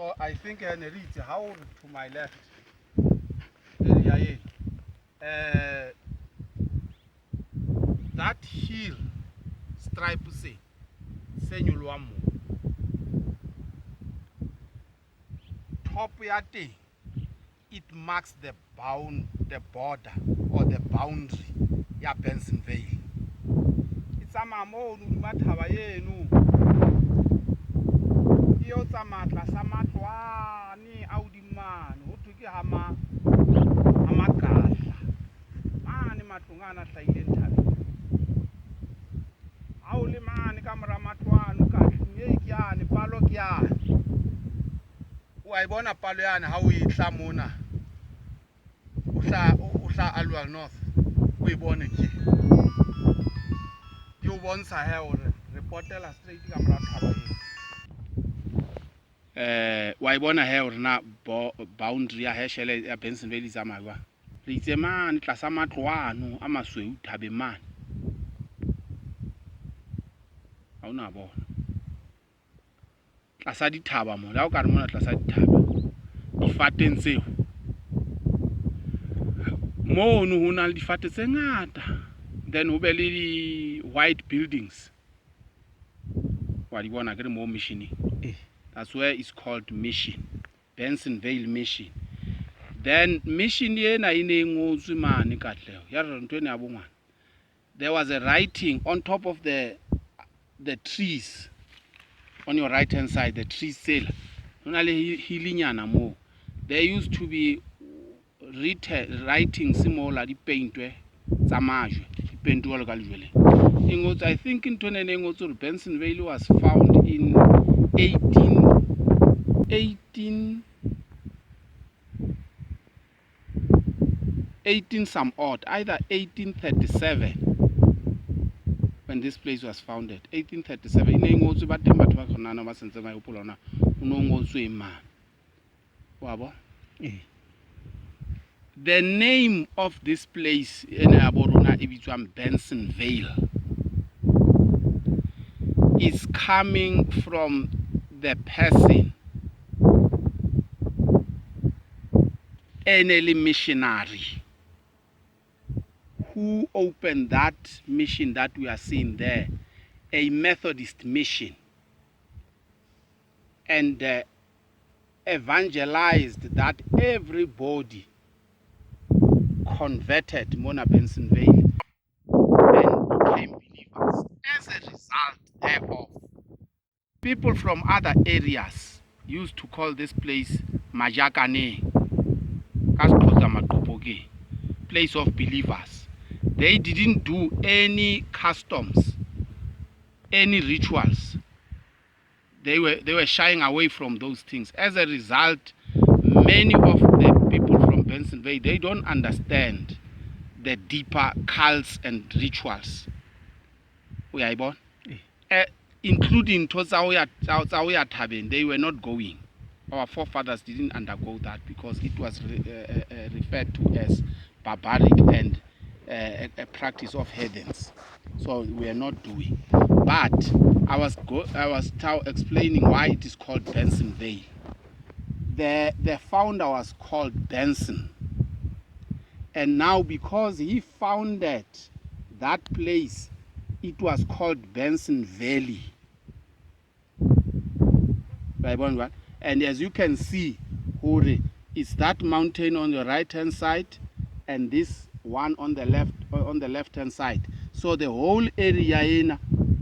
So I think ne re itse ha o re to my left area eno that hill stripe se se nyolohang moo top ya teng it marks the bound the border or the boundary ya Bensonvale. E tsamaya mono hodima thaba eno e yo tsamaya tlasa matlo ane a hodimo mane ho thwe ke ha ma ha makahla mane matlong ana a hlahileng thabeng. Ha o le mane ka mora matlo ano ka tlung e ke yane palo ke yane. O a e bona palo yane ha o e tla mona o hla o hla Aliwal North o e bone tje. E o bontsha he hore re potela straight ka mora thaba eno. Wa e bona he hore na boundary ya Herschel ya Bensonvale e tsamaya jwang. Re itse mane tlasa matlo ano a masweu thabeng mane. Ha o na bona. Tlasa dithaba mo, le ha o ka re mona tlasa dithaba difateng tseo. Mono ho na le difate tse ngata then ho be le di-white buildings. Wa di bona ke re mo missioning. That's where it's called mission. Bensonvale Mission. Then mission ena e ne e ngotswe mane Katleho. Ya re ntho ena ya bongwana. There was a writing on top of the trees on your right hand side, the trees tsela. Ho na le hilinyana moo. There used to be written writings mola di paintwe tsa majwe, di paintwe jwalo ka lejwe lena. E ngotswe, I think ntho ena e ne e ngotswe hore Bensonvale was found in 18 18 some odd, either 1837 when this place was founded. 1837 e ne e ngotswe ba teng batho ba kgonana ba sentse ba e hopola hore na ho no ngotswe eng mane. Wa bona? The name of this place ena ya bo rona e bitswang Bensonvale is coming from the person e ne le missionary who opened that mission that we are seeing there, a Methodist mission, and evangelized that everybody converted mona Bensonvale and became believers. As a result thereof, people from other areas used to call this place Majakaneng, ka Sexhosa Maqophokeng, place of believers. They didn't do any customs, any rituals. They were shying away from those things. As a result, many of the people from Bensonvale, they don't understand the deeper cults and rituals. Uyayibona? Including ntho tsa ho ya tsa ho ya thabeng, they were not going. Our forefathers didn't undergo that because it was referred to as barbaric and a practice of heathens. So we are not doing. But I was explaining why it is called Bensonvale. The founder was called Benson. And now because he founded that place, it was called Benson Valley. And as you can see, hore it's that mountain on the right hand side and this one on the left, on the left hand side. So the whole area ena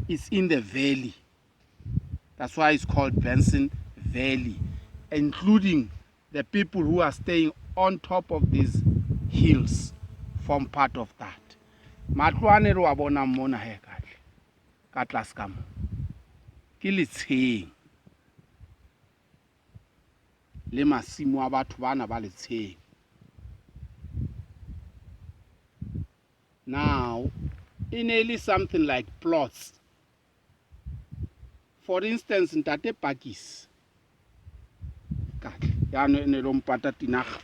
is in the valley. That's why it's called Benson Valley, including the people who are staying on top of these hills form part of that. Matlo a ne re wa bonang mona he katle ka tlase ka mo ke letsheng le masimo a batho bana ba letsheng. Now e ne le something like plots. For instance, Ntate Pakis katle ya ne ne lo mpata tinaga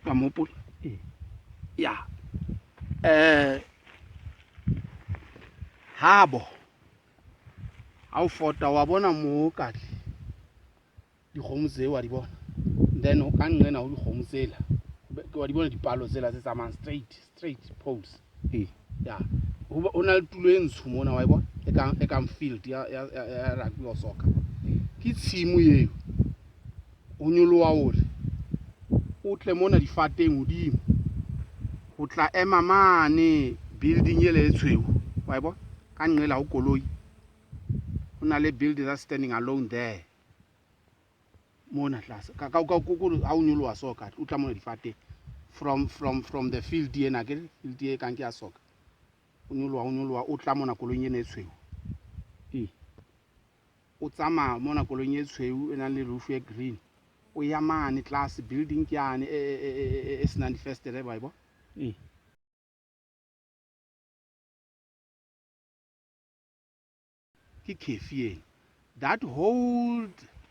wa mo hopola? Ya habo ha o fota wa bona mo katle Dikgomo tse wa di bona, then ka nqena ho dikgomo tsela wa di bona dipalo tsela tse tsamayang straight, straight poles. Ee. Ya, ho na le tulo e ntsho mona, wa e bona, e kang field ya rugby or soccer. Ke tshimo eo. Ho nyoloha hore o tle mona difateng hodimo, ho tla ema mane building ele e tshweu, wa e bona, ka nqela ho koloi. Ho na le building that's standing alone there. Mona tlase ka ka ka ha o nyoloha so ka o tla mona difateng from the field ena, ke field e kang ke ya soccer. O nyoloha, o nyoloha, o tla mona koloing ena e tshweu. Ee. O tsamaya mona koloing e tshweu e nang le roof e green. O ya mane tlase building ke yane e senang difestere, wa e bona? Ee. Ke cafe ena. That whole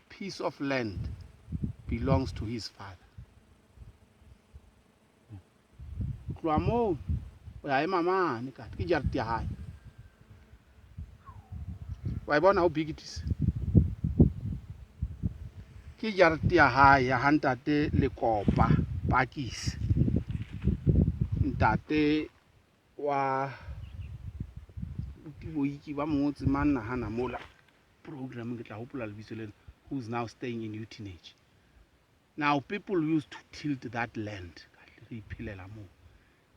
piece of land belongs to his father. Ho tloha moo o ya ema mane ka ke jarete ya hae. Wa e bona how big it is? Ke jarete ya hae ya ha ntate Lekopa Pakisi. Ntate wa Boiki ba motse mang nahana mola program ke tla hopola lebitso lena, who's now staying in Uitenhage. Now people used to tilt that land, re iphelela moo.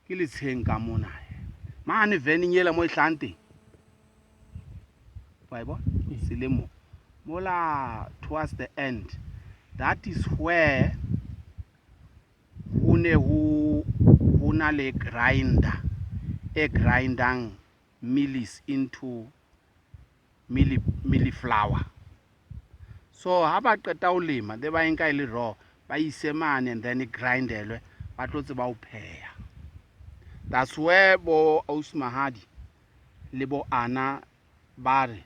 Ke letsheng ka mona. Mane veneng ela mo e hlahang teng. Wa e bona? Selemo. Mola towards the end. That is where ho ne ho na le grinder e grindang mealies into mealie flour. So ha ba qeta ho lema, they ba nka e le raw, ba ise mane and then e grindelwe, ba tlo tseba ho pheha. That's where bo Ausi Mahadi le bo Ana ba re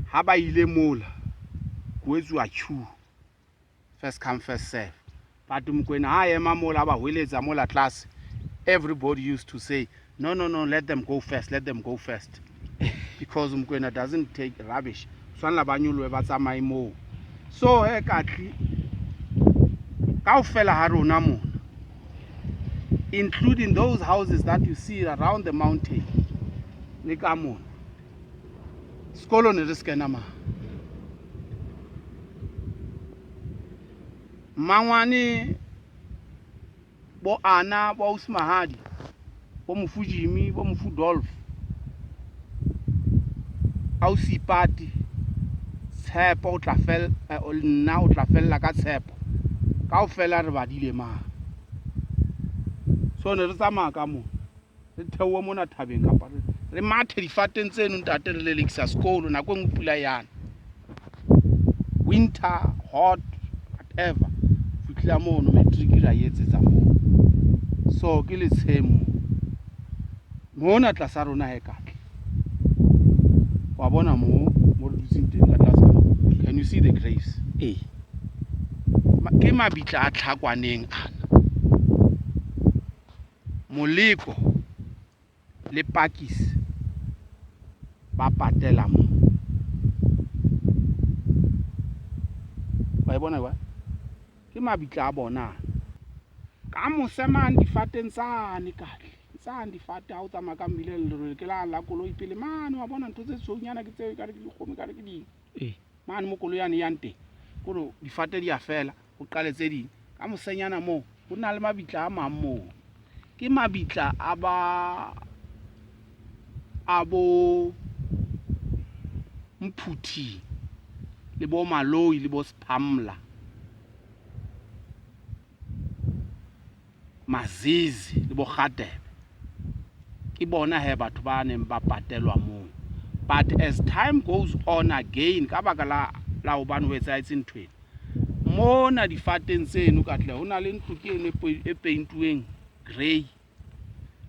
ha ba ile mola ho etsuwa queue, first come first serve. But Mokoena ha ema mola ba hweletsa mola tlase, everybody used to say no, no, no, let them go first, let them go first, because Mokoena doesn't take rubbish. Tshwanela ba nyolohe ba tsamaye moo. So he katli kaofela ha rona mona, including those houses that you see around the mountain le ka mona, sekolo ne re se kena mang. Mmangwane, bo Ana, bo Ausi Mahadi, bo Mofu Jimmy, bo Mofu Dolph, Ausi Pati, Tshepo o tla fella, nna o tla fella ka Tshepo. Kaofela re badile mang. So ne re tsamaya ka mona, re theohe mona thabeng kapa re mathe difateng tseno ntate, re lelekisa sekolo nako e nngwe pula yana. Winter, hot, whatever. Fihla mono matric ra etsetsa moo. So ke letsheng mo. Mona tlasa rona he katle. Wa bona mo mo re dutseng teng ka tlase ka mo. Can you see the graves? Ee. Ke mabitla a Tlhakwaneng ana. Moleko le Pakisi ba patela mo. Wa e bona wa? Ke mabitla a bona. Ka mose mane difateng tsane katle. Tsane difate ha o tsamaya ka mmila le lerole ke la koloi pele mane wa bona ntho tse tshweunyana ke tseo ekare ke dikgomo ekare ke ding. Ee. Mane mo koloi yane e yang teng. Kore difate di a fela, ho qale tse ding. Ka mosenyana moo ho na le mabitla a mang moo. Ke mabitla a ba a bo Mphuthi le bo Maloi le bo Sphamla, Mazizi le bo Kgatebe. Ke bona he batho ba neng ba patelwa moo. But as time goes on again, ka baka la hobane ho etsahetse ntho ena, mona difateng tseno ka tle ho na le ntlo ke eno e peintuweng grey,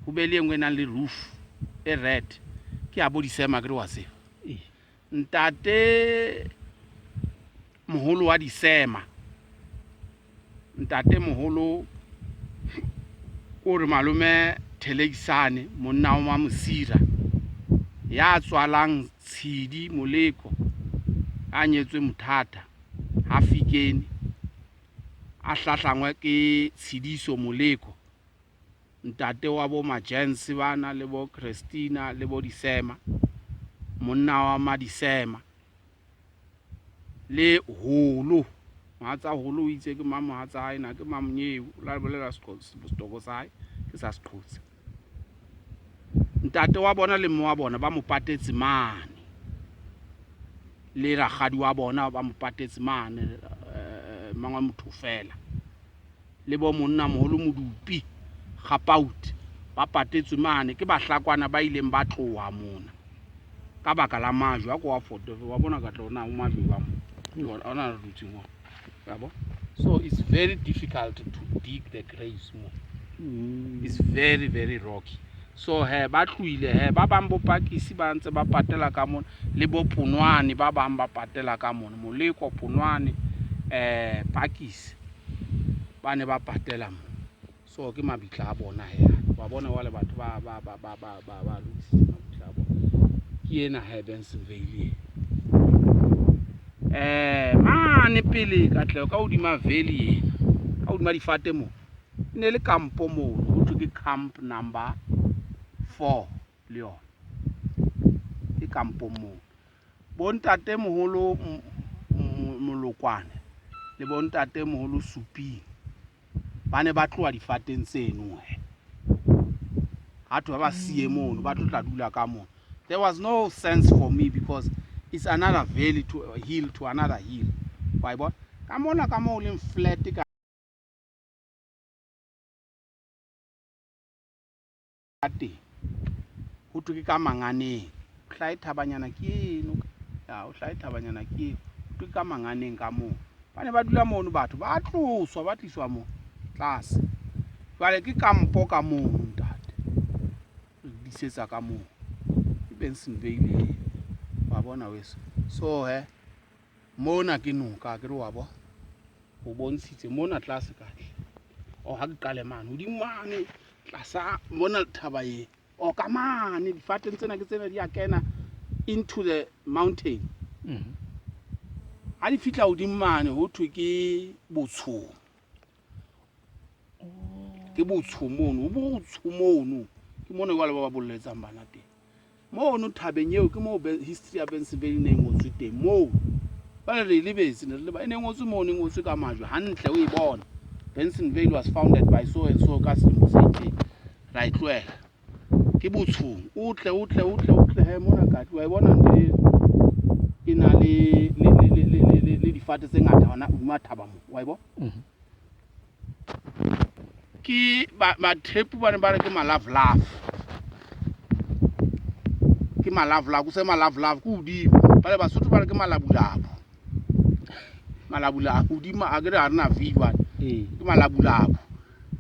ho be le e nngwe e nang le roof e red, ke ya bo Disema ke re wa tseba. Ee. Ntate moholo wa Disema, ntate moholo o re malome Thelekisane, monna wa Mosira, ya tswalang Tshidi Moleko, a nyetswe Mothatha. Ha Fikeni, a hlahlangwe ke Tshidiso Moleko, ntate wa bo Majens bana le bo Christina le bo Disema, monna wa Madisema le Holo. Mohatsa Holo o itse ke mang mohatsa hae na ke Mamonyeu, o la bolela setoko sa hae ke sa Seqhotsa. Ntate wa bona le mme wa bona ba mo patetse mane, le rakgadi wa bona ba mo patetse mane, mangwa motho fela le bo monna moholo Modupi Gapaut ba patetswe mane ke bahlakwana ba ileng ba tloha mona ka baka la majwe a ko wa foto wa bona ka tla ona o majwe ba mo ona re dutseng ona ya bo. So it's very difficult to dig the graves mo. It's very very rocky. So he ba tlohile he ba bang bo Pakisi ba ntse ba patela ka mona le bo Ponwane ba bang ba patela ka mona, Moleko Ponwane Pakisi ba ne ba patela mo. So ke mabitla a bona he, wa bona wale batho ba ba ba ba ba ba ba lokisitse mabitla a bona. Ke ena he Bensenville mane pele Katleho ka hodima valley ena, ka hodima difate mo e ne le kampo mono, ho thwe ke camp number 4 le yona ke kampong moo. Bontate moholo Molokwane le bontate moholo Suping ba ne ba tloha difateng tseno he, ha thwe ba ba siye mono ba tlo tla dula ka mono. There was no sense for me because it's another valley to a hill to another hill. Wa e bona ka mona ka moo leng flat ka teng, ho thwe ke ka Manganeng. O hlahe thabanyana ke eno, ya o hlahe thabanyana ke eno, ho thwe ke ka Manganeng ka moo. Ba ne ba dula mono batho ba tloswa ba tliswa mo tlase. Jwale ke kampo ka mono ntate, re disetsa ka moo ke Bensenville wa bona weso. So he mona ke noka ke re wa bona, o bontshitse mona tlase katle. O ha ke qale mane hodimo mane tlasa mona thaba e o ka mane difateng tsena ke tsena di a kena into the mountain. Ha di fihla hodimo mane ho thwe ke botshong, ke botsho mono, ho botsho mono. Ke mona jwale ba ba bolletsang bana teng mono thabeng eo, ke moo history ya Bensenville e ne e ngotswe teng moo. Jwale re e lebetse, ne re leba e ne e ngotswe mono, e ngotswe ka majwe hantle, o e bona Bensenville was founded by so and so ka selemo se itseng. Ra e tlohela ke botshong, o tle o tle o tle o tle he mona katli wa e bona ntho e e na le le le le le le le difate tse ngata hona hodima thaba mo, wa e bona. Ke bathepu ba ne ba re ke ma-love-love, ke ma-love-love, se ma-love-love ke hodimo. Jwale Basotho ba re ke malabulabu, malabulabu hodimo, a ke re ha re na V jwale, ke malabulabu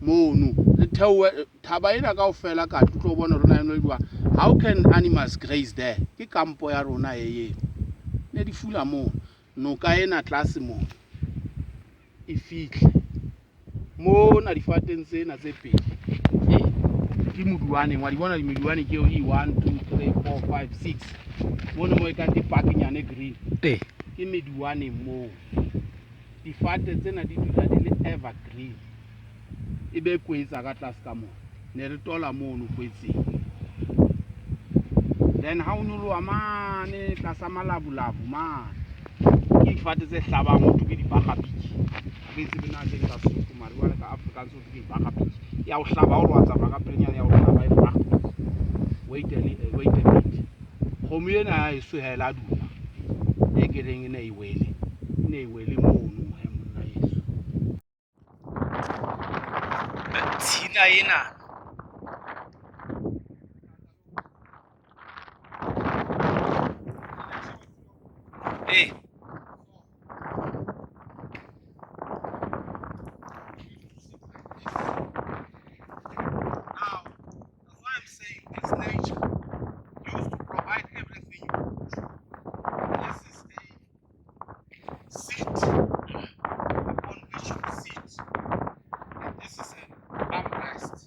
mono. Re theohe thaba ena kaofela ka tlo tlo bona rona eno jwang. How can animals graze there? Ke kampo ya rona e eno, ne di fula mono. Noka ena tlase mono e fihle mona difateng tsena tse pedi ke moduwaneng, wa di bona dimeduwane ke eo e 1 2 3 4 5 6 mono mo e kang ke parknyane green ke meduwaneng moo. Difate tsena di dula di le evergreen, e be kwetsa ka tlase ka mona, ne re tola mono kwetseng. Then ha o nyoloha mane tlasa malabulabu mane ke difate tse hlabang ho thwe ke dibagabiki. Ha ke tsebe na teng ka Sesotho, mare jwale ka Afrikaans ho thwe ke dibagabiki. Ya o hlaba ha o re wa tsamaya ka pelenyana, ya o hlaba e re wait a wait a bit. Kgomo ena ya heso ha e la duma e ke reng e ne e wele, e ne e wele mono he monna heso. Tshila ena Now, that's why I'm saying this nature used to provide everything you want. This is a seat upon which you sit, and this is an armrest.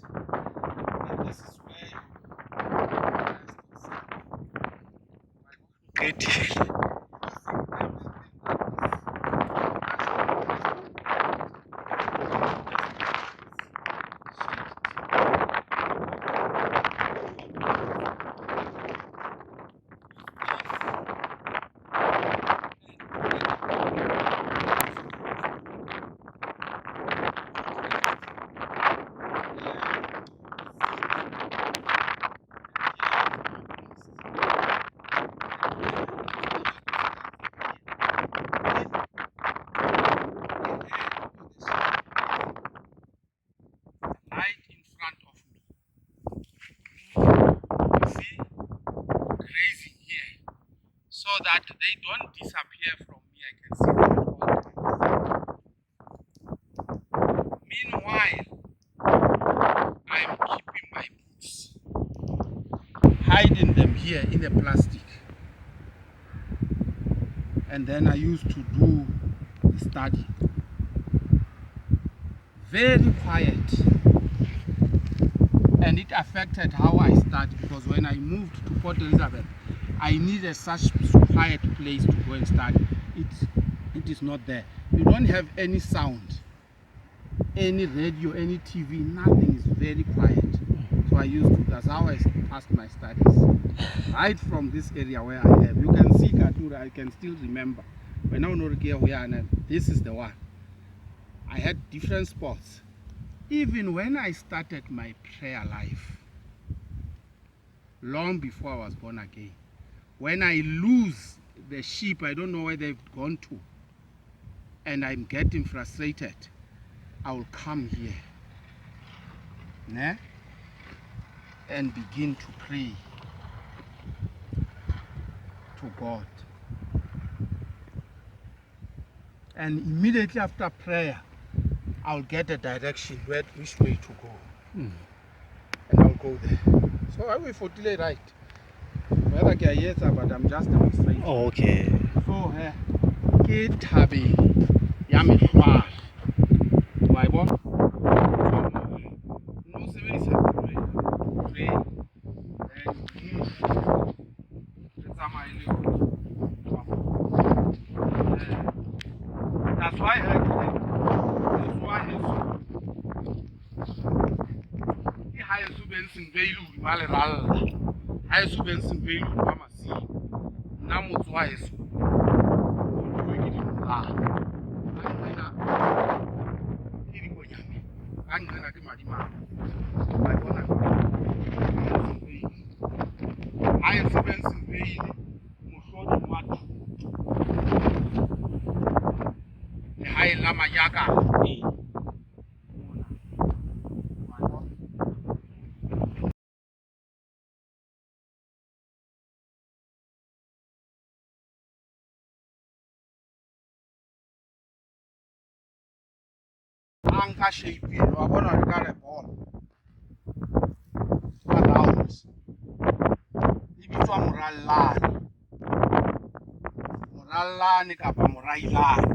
But they don't disappear from me. I can see them at all times. Meanwhile, I'm keeping my books, hiding them here in the plastic. And then I used to do the study. Very quiet. And it affected how I studied, because when I moved to Port Elizabeth, I needed such quiet place to go and study. It is not there. You don't have any sound, any radio, any TV, nothing. Is very quiet. So I used to, that's how I passed my studies. Right from this area where I am. You can see Katura, I can still remember. When I was this is the one. I had different spots. Even when I started my prayer life, long before I was born again, when I lose the sheep, I don't know where they've gone to, and I'm getting frustrated, I will come here, ne? And begin to pray to God. And immediately after prayer, I'll get a direction which way to go. And I'll go there. So I will for delay right. Whether ke a etsa, but I'm just demonstrating. Oh, okay. So ke thabeng ya mehlware. Wa e bona? No sebedisa tray, then move. Re tsamaye le yona. That's why I that's why heso. Ke haeso Benson Vale hodima leralla. Haeso Benson Vale hodima masimo. Nna motse wa heso o ke dinokana. Ka nqena ke dikonyane. Ka nqena ke madimabe. Wa e bona? Haeso Benson Vale mohloding wa thuto. Lehaeng la Manyakana. Mona. Wa e bona? A nka shape eno, wa bona hore ka re bolo a round, e bitswa morallane, morallane kapa morailane,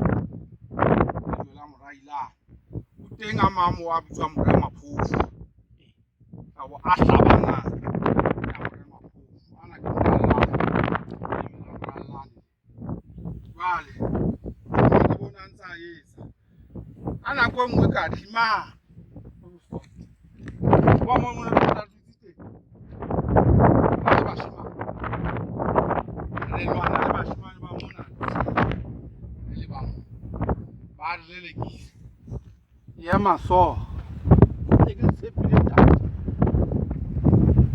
lejwe la morailane. O teng a mang moo a bitswang moremaphofu, kabo a hlabanang ka moremaphofu. Ana ke morallane, lejwe la morallane. Jwale ke bona a ntse a etsa ka nako e nngwe ka tlima wa mo mona re dutse teng le bashemane, re lwana le bashemane ba mona re le bang ba re lelekisa. Ke ema so ne ke le tshepile ntate,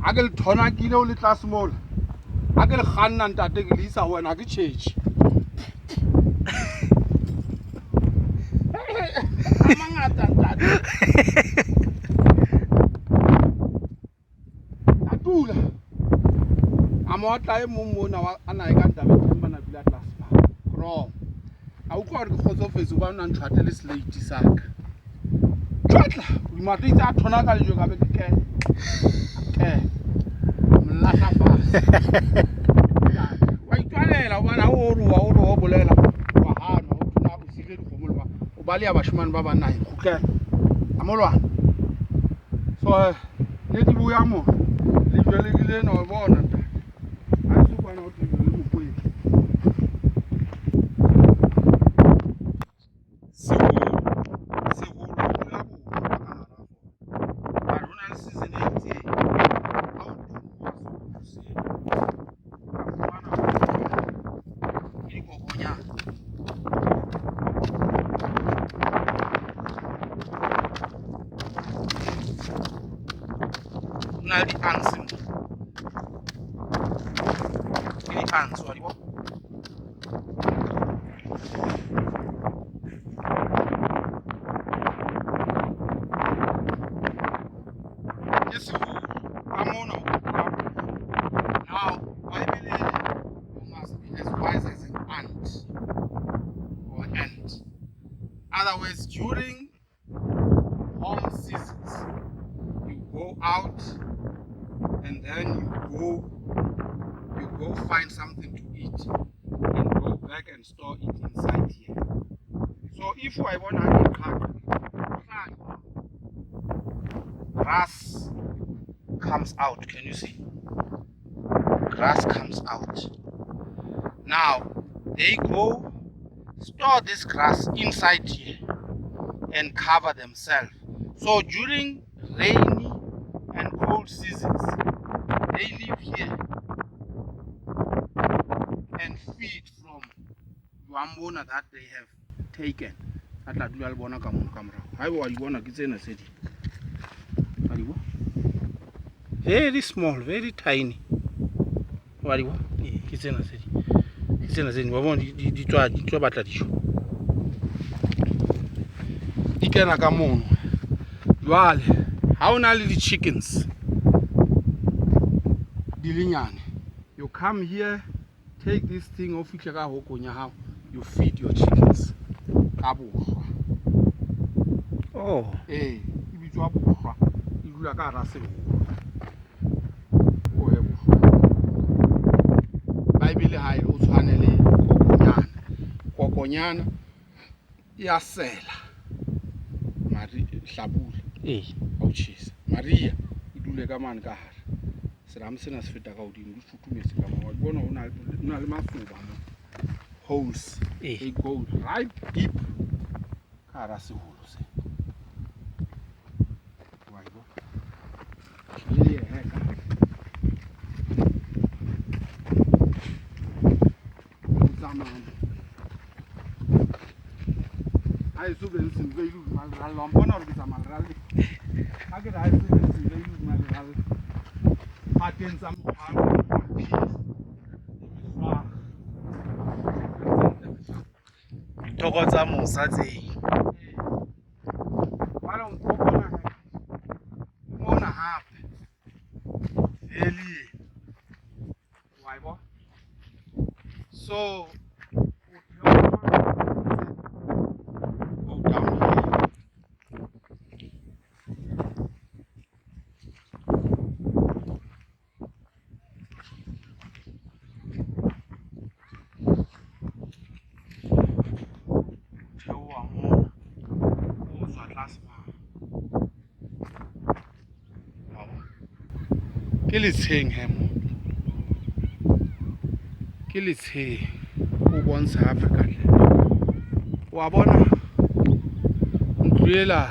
ha ke le thonakile o le tlase mola, ha ke le kganna ntate ke le isa ho wena, ha ke tjhetjhe. A mangata ntate. A tula a mo otla e mong mona a na e ka ntabe Themba na dula tlase ma crom. A utlwa hore ke kgotsofetse hobane o na ntjhwatle le slate sa ka. Tjwatla hodima tlo itse a thona ka lejwe ka be ke kena. Kena. Molahla fatshe. Wa itwanela hobane ha o re wa o re o bolela wa hanwa ho thona o siile dikgomo le ba o baleha bashemane ba bang naheng kgutlela. A mo lwana. So ne di boya mo. Lejwe le ke lena wa bona ntate. Ha e se kwana ho thwe lejwe le mokwele. Seholo, seholo ho dula bohwa ka hara sona. But ho na le season e itseng ha o thuwa seholo seo, o fumana hore ke dikokonyana. Ho na le di-ants mo. Ke di-ants wa di bona? Ke seholo ka mona ho kotula bohwa. Now, Bible e re you must be as wise other words, during warm seasons, you go out and then you go find something to eat and go back and store it inside here. So if I want to, grass comes out. Can you see? Grass comes out. Now they go store this grass inside here and cover themselves. So during rainy and cold seasons, they live here and feed from jwang that they have taken. A tla dula le bona ka mono ka morao. Haeba wa di bona, ke tsena tse ding. Wa di bona? Very small, very tiny. Wa di bona? Ke tsena tse ding. Ke tsena tse ding. Wa bona, di tswa batla dijo. Di kena ka mono. Jwale ha o na le di-chickens di le nyane, you come here, take this thing, o fihle ka hokong ya hao, you feed your chickens ka bohlwa. Oh. Ee, e bitswa bohlwa, e dula ka hara seholo o he bohlwa. Bible ha e o tshwane le kokonyana. Kokonyana e a sela mari hlabula ha o tjhesa mariha, e dule ka mane ka hare. Serame sena se feta ka hodimo, di futhumetse ka moo. Wa di bona, ho na le masoba mo, holes. They go right deep ka hara seholo se. Wa e bona? Le yehe ka o tsamaya ha eso Bensenville hodima leralla. Wa mpona hore ke tsamaya leralleng? Ha ke re ha eso Bensenville hodima leralla, pateng tsa mopharo, maphisi le meswara. Thoko tsa mosa tse. Jwale o bona mona hape valley wa e bona. So o theoha, go down here. Theoha mona, o tswa tlase mane. Wa bona? Ke letsheng he mo, ke letsheng. O bontsha hape ka tle. Wa bona ntlo ela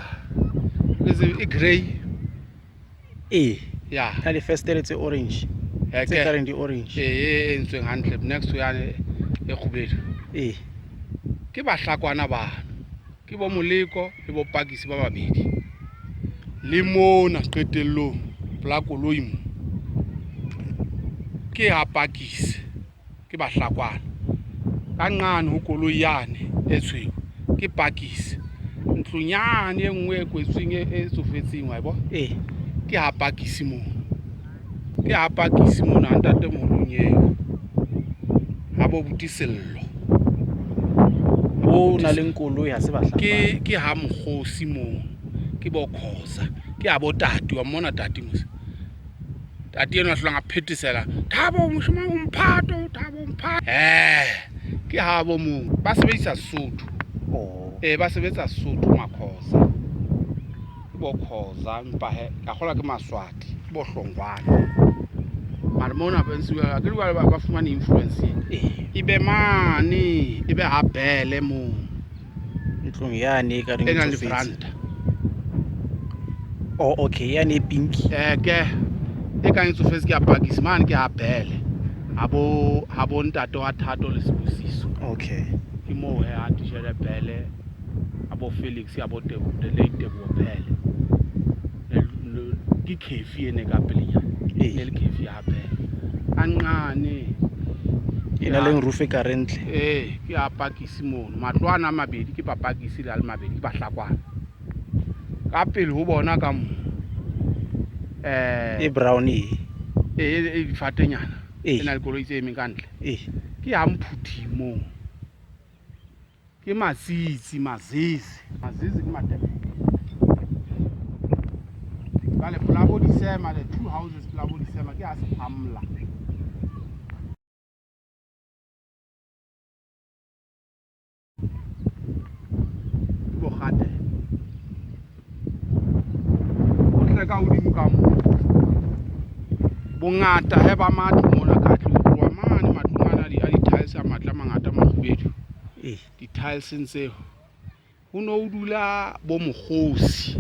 e grey? Ee. Ya. Na le festere tse orange. Tse kareng di orange. Ee, e entsweng hantle next to yane e kgubedu. Ee. Ke bahlakwana bano, ke bo Moleko le bo Pakisi ba babedi. Le mona qetellong pela koloi mo ke ha Pakisi, ke bahlakwana. Ka nqane ho koloi yane e tshweu ke Pakisi. Ntlong yane e nngwe e kwetsweng, e tsofetseng, wa e bona? Ee. Ke ha Pakisi mono, ke ha Pakisi mona, ha ntate moholong eo, ha bo buti Sello. O na leng koloi ha se bahlakwana. Ke ha mokgosi mono, ke bo Khoza, ke ha bo tati. Wa mmona tati mose? Tati enwa a hlolang a phethesela, "Thabo moshemane, o mphato, Thabo mphato." Ke ha bo moo ba sebedisa Sesotho. Oh. Ee, ba sebetsa Sesotho Makhoza, ke bo Khoza, empa he ka kgolwa ke Maswati, ke bo Hlongwane. Mara mona ke jwale ba fumane influence. Ee. E be mane, e be ha Bele moo. Ntlong yane e ka reng e nang le tsofetse. Veranda. Oh, okay, yane e pink. Ke e kang e tsofetse, ke ya Pakisi mane, ke ha Bele, ha bo ntate wa Thato le Sibusiso. Okay. Ke moo he ha titjhere Bele, a bo Felix, a bo Tebo, the late Teboho Bele. Ke cafe ene ka pelenyana. Ee. Ne le cafe ya Bele a nqane. E na leng roof e ka re ntle. Ee, ke ya Pakisi mono. Matlo ana a mabedi ke Bapakisi, le a le mabedi ke Bahlakwana. Ka pele ho bona ka mo E brown e. E difatenyana. Ee. E na le koloi tse emeng ka ntle. Ee. Ke ya Mphuthi moo. Ke Matsitsi, Mazizi. Mazizi ke Matebele. Jwale pela bo Disema, the two houses pela bo Disema ke a Sephamla. Ke bo Kgatele. O tle ka hodimo ka moo. Bongata he ba matlo mona ka tlo tloha mane matlong ana a di-tiles a matle a mangata a makgubedu. Ee. Di-tileseng tseo ho no o dula bo mokgosi.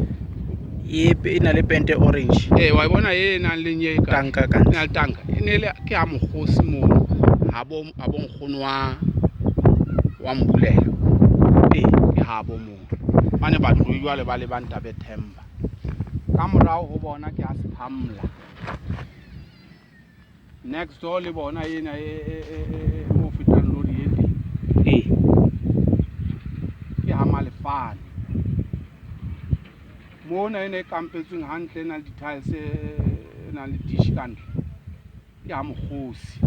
E e na le pente orange. Ee, wa e bona e nang le nye ka Tanka ka e na le tanka. E ne le ke ha mokgosi mono ha bo nkgono wa Mbulelo. Ee. Ke ha bo mono. Mane batlohi jwale ba le ba Ntabe Themba. Ka morao ho bona ke ha Sephamla. Next door le bona ena e mo fetang lori e teng. Ee. Ke ha Malefane. Mona e ne e kampetsweng hantle e nang le di-tiles e nang le dish ka ntle. Ke ha mokgosi.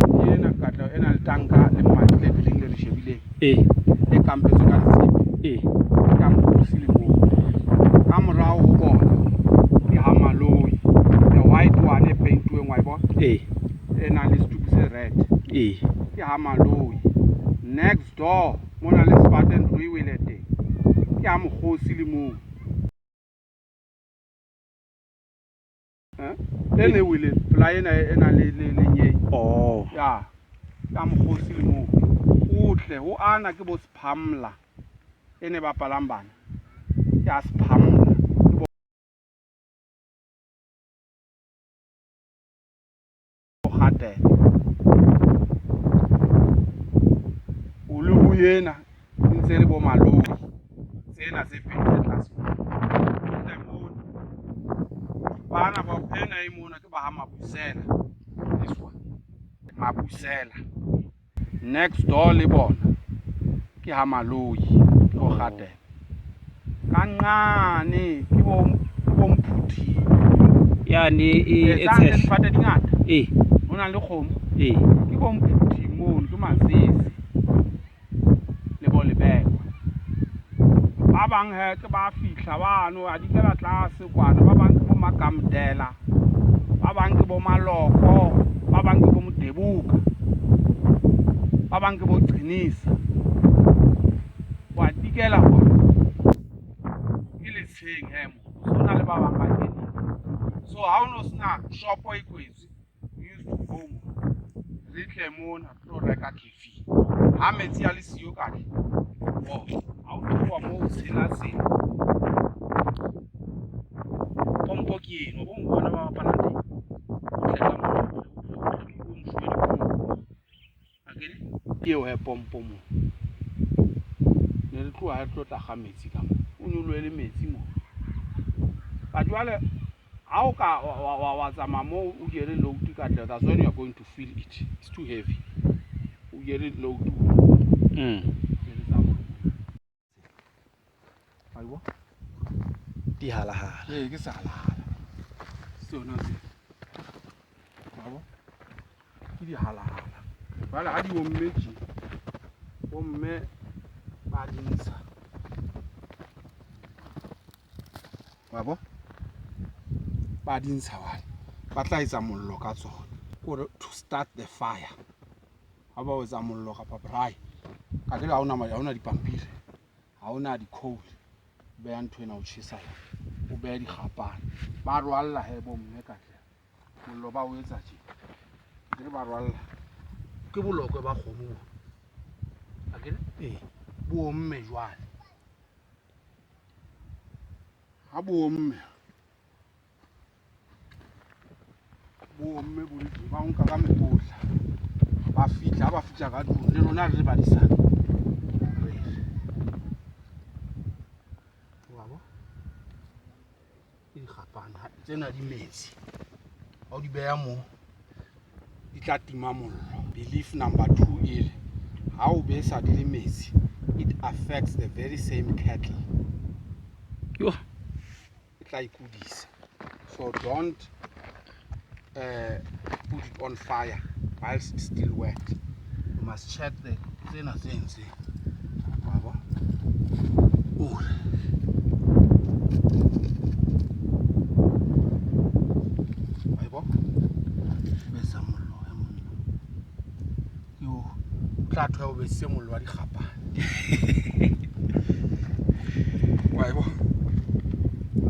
Ke ena katla e nang le tanka le mmati le green le re shebileng. Ee. E kampetsweng ka ditshepe. Ee. Ke ha mokgosi le moo. Ka morao ho bona ke ha Maloi. The white one e paintuweng wa e bona? Ee. E nang le setupu se red. Ee. Ke ha Maloi. Next door mona le sefate ntlo e wele teng. Ke ha mokgosi le moo. E ne wele pela ena e nang le nyei. Oh. Ya. Ke ha mokgosi le moo. O tle ho ana ke bo Sephamla. E ne bapalang bana. Ke ha Sephamla. Ke bo Kgatele. O le ho ena e ntse le bo Maloi. Tsena tse pedi tse tlase. Tle mona. Bana ba ena e mona ke ba ha Mabusela. This one. Mabusela. Next door le bona ke ha Maloi ke bo Kgatele. Ka nqane ke bo Mphuthi. Yane e E tsane tshehla. difate di ngata. Ee. Ho na le kgomo. Ee. Ke bo Mphuthi mono ke Matsese le bo Lebekwa. Ba bang he ke ba fihla bano a dikela tlase kwana. Ba bang ke bo Makamdela. Ba bang ke bo Maloko. Ba bang ke bo Modebuka. Ba bang ke bo Qinisa. Wa dikela kwana. Ke letsheng he mo. So na le ba bang ba keneng. So ha o no sena shopo e kwetswe, we used to go mo. Re tle mona re tlo reka coffee. Ha metsi a le siyo ka tle. Oh, ha o tloha moo o tshela tsela. Pompo ke eno, bo bona ba bapalang teng. O tle ka moo, o tle o mofuwe dikobo. Akere ke eo he pompo moo. Ne re tloha re tlo tla kga metsi ka mo. O nyolohe le metsi mo. But jwale ha o ka wa tsamaya moo o jere load ka tle, that's when you are going to feel it. It's too heavy. O jere load. Ne re tsamaya. Wa e bona? Dihalahala. Ee, ke sehalahala. Sona se. Wa bona? Ke dihalahala. Jwale ha di omme tje, bomme ba di ntsha. Wa bona? Ba di ntsha jwale. Ba tla etsa mollo ka tsona. Kore to start the fire. Ha ba o etsa mollo kapa braai. Ka ke ha hona dipampiri. Ha hona di-coal. Beha ntho ena o tjhesa yona. O behe dikgapana. Ba rwalla he bomme ka tle. Mollo ba o etsa tje. Akere ba rwalla. Ke bolokwe ba kgomo bona. Akere? Ee. Bo omme jwale. Ha bo omme. Bo omme bo le tje, ba o nka ka mekotla. Ba fihla, ha ba fihla ka tlung le rona re le badisana. Re re. Wa bona? Ke dikgapana tsena di metsi. Ha o di beha moo di tla tima mollo. Belief number 2 e re ha o besa di le metsi, it affects the very same kettle. Yo. E tla ikudisa. So don't put it on fire whilst it's still wet. You must check the tsena tse entseng. Ore. Wa e bona? Besa mollo he monna. Yo, o tla thoya o besitse mollo wa dikgapane. Wa e bona?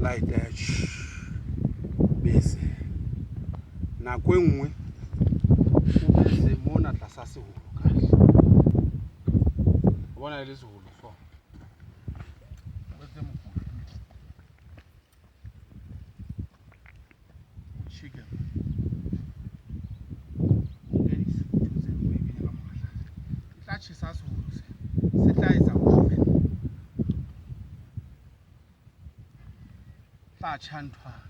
Light bese. Nako e nngwe o bese mona tlasa seholo kahle. O bona e le seholo so. O etse mokoti. O tjheke. Nke ntho tseno o e kenye ka mora tlase. E tla tjhesa seholo se. Se tla etsa oven. Tla tjha nthwana.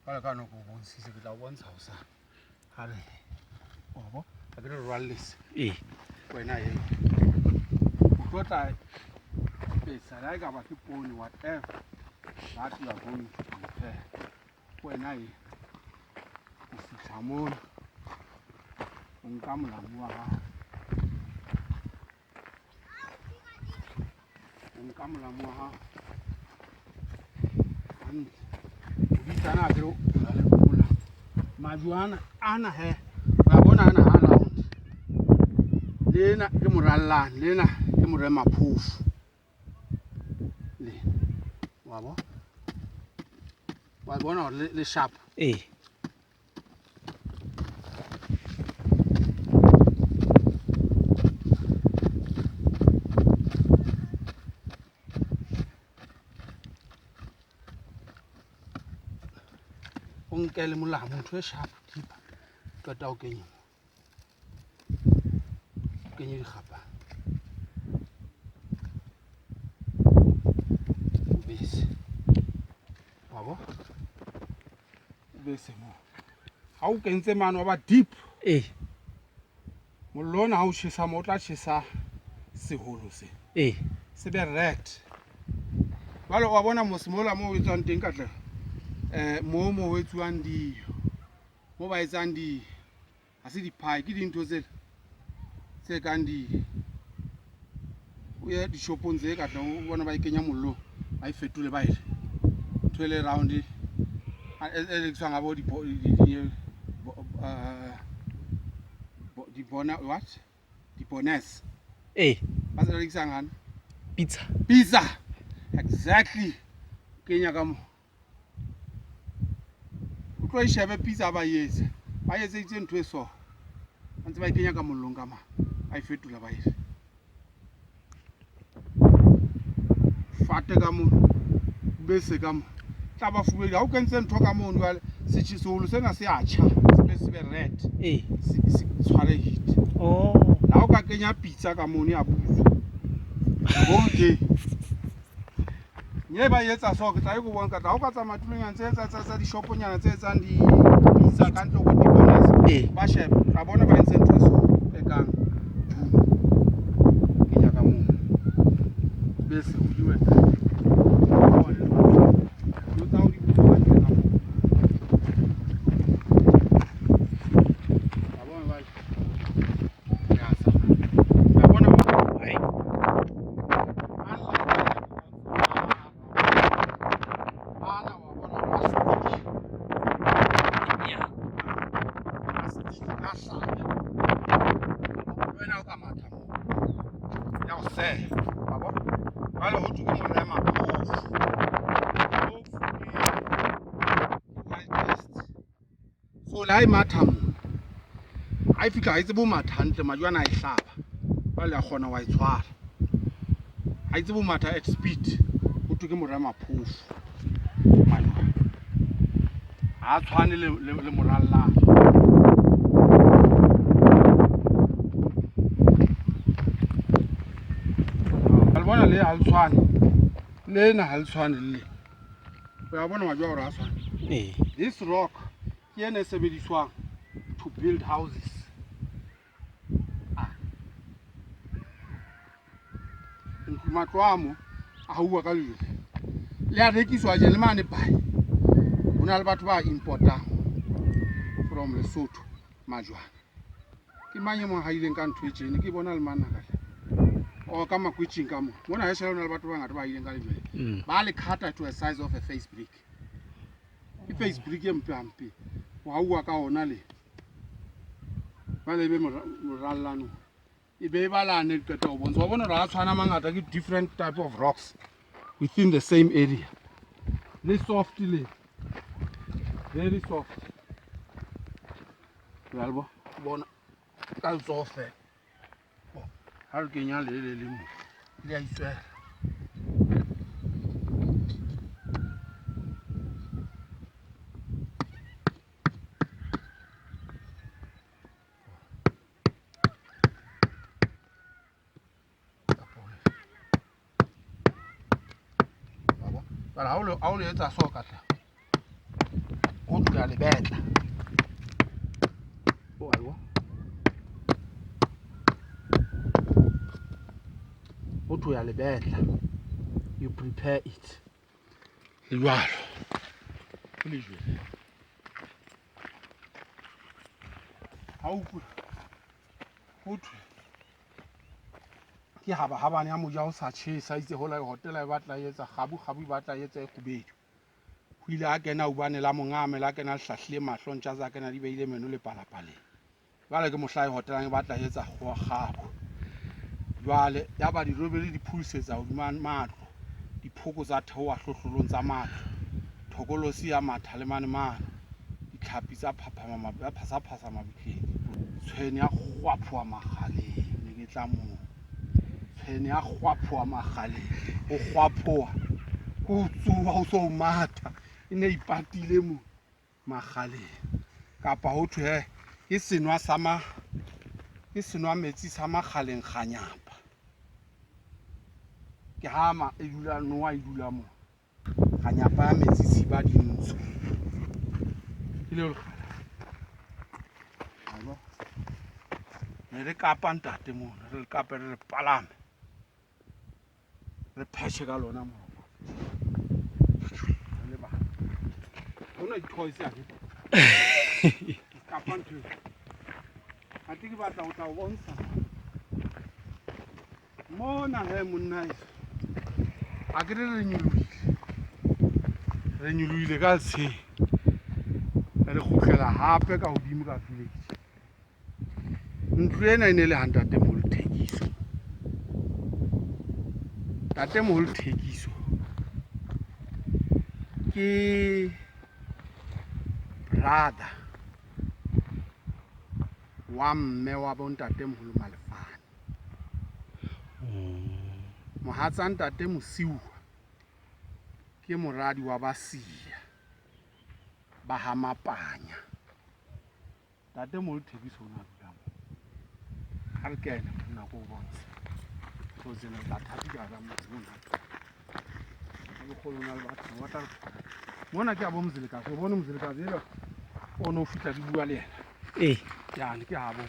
Jwale ka no ke o bontshitse, ke tla o bontsha hosane. Ha re wa bo, ha ke re rwallese. Ee. Wena e. O tlo tla besa le ha e ka ba ke poone whatever that you are going to prepare. Wena e. O fihla mona. O nka molamu wa hao. O nka molamu wa hao. Hantle. O bitsana akere o na le molamu. Majwe ana, ana he. Wa bona ana ha round. Lena ke morallane, lena ke morema phofu. Lena. Wa bo? Wa bona hore le sharp. Ee. O nke le molamu, ntho e sharp thipa. Qeta o kenye mo. O kenye dikgapane. O bese. Wa bo? O bese mo. Ha o kentse mane wa ba deep. Ee. Mollo ona ha o tjhesa mo, o tla tjhesa seholo se. Ee. Se be red. Jwale wa bona mos mola moo ho etswang teng Katleho. Mo mo ho etsuwang di, mo ba etsang di, ha se di-pie, ke dintho tsele tse kang di, o ye dishopong tse Katleho, o bone ba e kenya mollong, ba e fetole ba e je. Ntho e le round e rekiswang ha bo di bo, di, di, di, bo, bo, di bona, what? Di bonus. Ee. Ba se rekisang hane? Pizza. Pizza. Exactly. Kenya ka mo. O tlo e shebe pizza ba e etsa. Ba etseditse ntho e so. Ba ntse ba e kenya ka mollong ka mane. Ba e fetola ba e je. Fate ka mo. Bese ka mo. Tla ba fubedu. Ha o kentse ntho ka mono jwale, seholo sena se a tjha, se be se be red. Ee. Se tshware heat. Oh. La o ka kenya pizza ka mono ya butswa. Whole day. Nye ba etsa so, ke tla e go bonka tla o ka tsamaya tulong tse tsa tsa tsa dishoponyana tse etsang di pizza ka ntle go di-bonus. Ee. Ba shebe, ra bona ba entse ntho e so e kang dum. Kenya ka moo. Bese o diwe. Dilo tsa ho di butswa hantle ka moo. Wa bona jwale? Re a tsamaya. Wa bona ba Hai. Ana wa bona ba stick. Yeah. Ba stick a hlaba. Wena o ka matha moo. Ya o seha. Wa bona? Jwale ho thwe ke morema phofu. Phofu ke wild beast. So le ha e matha moo, ha e fihla ha e tsebe ho matha hantle, majwe ana a e hlaba. Jwale a kgona wa e tshwara. Ha e tsebe ho matha at speed, ho thwe ke morema phofu. Majwe. Ha a tshwane le morallane. Le bona le ha le tshwane. Lena ha le tshwane le le. O ya bona majwe a hore ha tshwane. Ee. This rock ke ena e sebediswang to build houses. Ah. Matlo a mo a hauwa ka lejwe. Le a rekiswa je le mane Pai. Ho na le batho ba important from Lesotho majwana. Ke mang e mong ha ileng ka ntho e tjena ke bona le mana ka hle. Or ka makwitjing ka mo. Mona ha esale ho na le batho ba bangata ba ileng ka lejwe. Ba le cutter to a size of a face brick. Ke face brick e mpe hampe. Ho hauwa ka ona le. Jwale ebe morallano. E be e balane le qeta ho bontsha. Wa bona hore ha tshwana mangata ke different type of rocks within the same area. Le soft le. Very soft. Ya le bona ka letsoho fela. Ha re kenya le le le mo. Le a itswela. Jwale ha o le etsa so ka tla o tla le betla. O a bona? O tlo ya le betla. You prepare it. Le jwalo. Ke lejwe. Ha o utlwe ho thwe ke haba habane ya moja o sa tjhesa itse hola e hotela e batla e etsa kgabu kgabu e batla e etsa e kgubedu. Ho ile a kena ubane la mongame la kena le hlahlile mahlo ntja tsa kena di beile meno le palapaleng. Jwale ke mohla e hotelang e batla e etsa kgabu. Jwale ya ba dirobele di phulusetsa hodima matlo, diphoko tsa theoha hlohlolong tsa matlo, thokolosi ya matha le mane mane, ditlhapi tsa phaphama ya phasa-phasa mabitleng. Tshwene ya kgwaphoha makgaleng, ne ke tla moo. Tshwene ya kgwaphoha makgaleng, ho kgwaphoha, ho tsoha ho so matha, e ne ipatile mo makgaleng. Kapa ho thwe he, ke senwa sa ma, ke senwa metsi sa makgaleng kganyapa. Ke ha ma e dula noa e dula mo. Kganyapa ya metsi tshiba dintsho. Ke le lekgala. Ne re kapa ntate mono, re le kape re le palame. Re pheshe ka lona mono. Re le bana. Hona di-toys ya Kapa ntho. Ate ke batla ho tla o bontsha. Mona he monna heso. A ke re re nyolohile. Re nyolohile ka letsheng. Re kgutlela hape ka hodimo ka village. Ntlo ena e ne le ha ntatemoholo Thekiso. Ntatemoholo Thekiso ke brother wa mme wa bo ntatemoholo Malefane. Mohatsa ntate Mosiuwa ke moradi wa Basia ba ha Mapanya. Ntate moholo Thekiso o ne a dula moo. Ha re kene monna ko o bontshe. So tsena tla thati ka hara motse mona. Ha ke kgolo na le batho ba tla re tshwara. Mona ke a bo Mzilikazi. O bone Mzilikazi ela o no fihla ke bua le yena. Ee. Yane ke habo.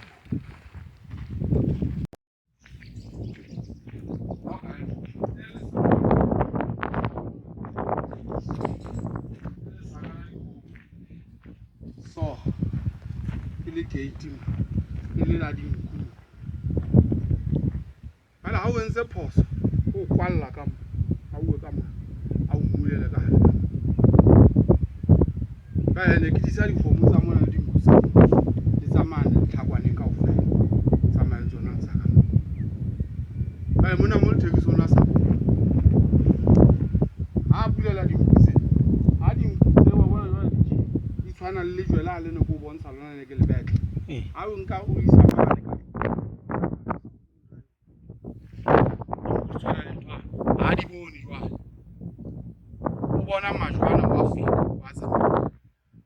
So ke le gate mo e le la dinku mo. Jwale ha o entse phoso o kwalla ka mo, a uwe ka mo, a o mmulele ka hare ka mo. Jwale ne ke tlisa dikgomo tsa mona le dinku tsa mo le tsa mane tlhakwaneng kaofela. Tsamaya le tsona tsa ka mo. Jwale mona mo Thekiso o na sa bone. Ha a bulela dinku tse, ha dinku tse wa bona jwale di tje, di tshwana le lejwe la le ne ke o bontsha lona ne ke le betla. Ha o nka o isa mane ka tshwana le ntho ha di bone jwale. O bona majwe ana wa feta wa tsamaya.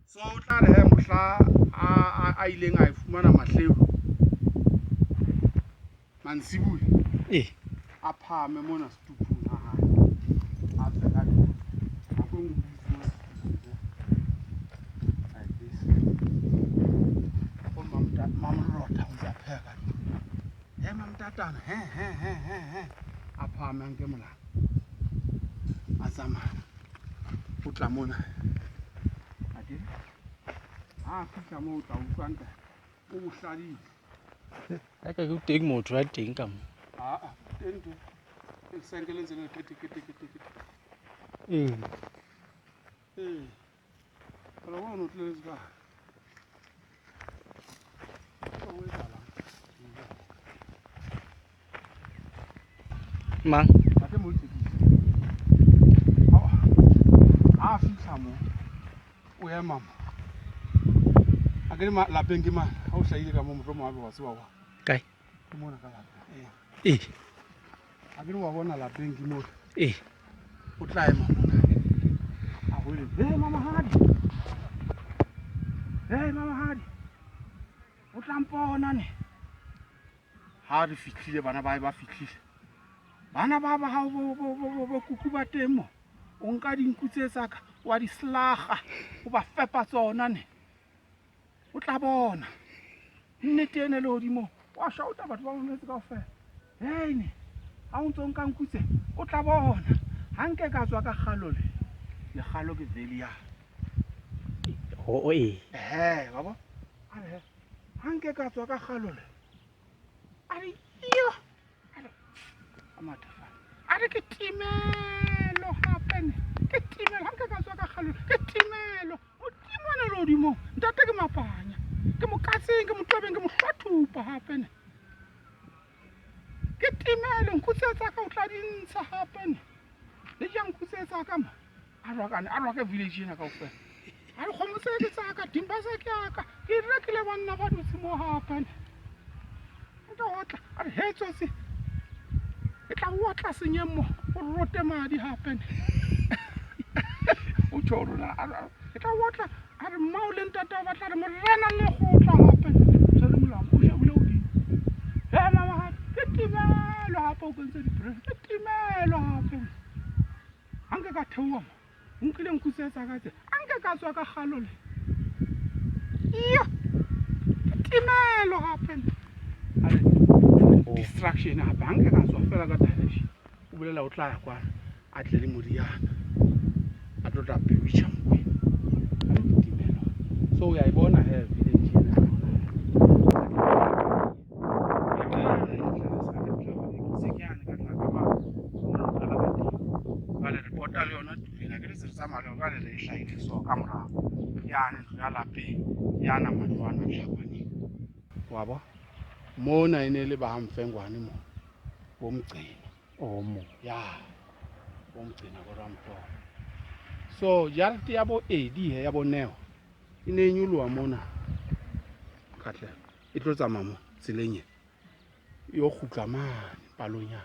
So o tla re he mohla a ileng a e fumana mahleu mantsibuya a phahame mona setupung ha hae a tswe ka tlung. Nako e nngwe o dutse mona setupung like this. Go Mamolota o ntse a pheha ka tlung. He Mamtatana he he he he he a phahame a nke molala a tsamaya o tla mona. Akere ha a fihla moo o tla utlwa ntate o bohladile. Ka ke teng motho ya teng ka mo. Aa teng ntho lesenke le ntse le kete kete kete kete. Ee. Ee, phela bona o tliletse ka o etsahalang. Mang? Ntate mo tekisi ha a fitlha mo o ema mo a ke lapeng ke mane ha o hlahile ka mo mohlomong hape wa tseba wa Kae? Ke mona ka lapeng ee. Ee. A ke re wa bona lapeng ke mona. Ee. O tla ema mona a hweletse, hey mamahadi, hey mamahadi, o tla mpona ne. Ha re fihlile bana ba ba fihlile bana ba ba hao bo kuku ba teng mo, o nka dinku tse tsa ka wa di slaga, o ba fepa tsona ne, o tla bona nnete ene lehodimo. Wa shauta batho ba mametse kaofela, hey ne ha o ntso nka nku tse o tla bona. Ha nke ka tswa ka kgalo le lekgalo ke valley ya O ee. Ehe, wa bo a re ha nke ka tswa ka kgalo le a re yo a re a matha a re ke timelo hape ne ke timelo ha nke ka tswa ka kgalo ke timelo modimo ene lehodimong ntate ke mapanya ke mo katseng ke mo twebeng ke mo hlwathupa hape ne ke timelo nku tse tsa ka o tla di ntsha hape ne le ja nku tse tsa ka mo a rwakane a rwake village ena kaofela a re kgomo tse ke tsa ka dimba tse ke aka ke rekile banna ba dutse mo hape ne nka otla a re he tsotsi e tla otla senyeng mo o rote madi hape ne o tjho rona e tla otla a re mmao le ntate ba tla re morena le kgotla hape ne tshwere molamo o shebile hodimo he mama ke timelo hape o kentse di-brake ke timelo hape ha nke ka theoha mo o nkile nku tse tsa ka tse a nke ka tswa ka kgalo le yo ke timelo hape a re distraction hape ha nke ka tswa fela ka direction o bolela o tla ya kwana a tle le moriana a tlo tla bewitcha Mokwena a re ke timelo. So o ya e bona he village ena ya rona. Jwale re pota le yona tulo ena ke re se re tsamaya le yona jwale re e hlahile so ka morao yane ntlo ya lapeng yana matlo ana tlhakwaneng wa bo mona e ne le ba ha Mfengwane mo bo Mgcina O mo. Ya bo Mgcina bo Ramtolo so jarete ya bo Edi he ya bo Neo e ne e nyoloha mona Katleho e tlo tsamaya mo tseleng e yo kgutla mane palong ya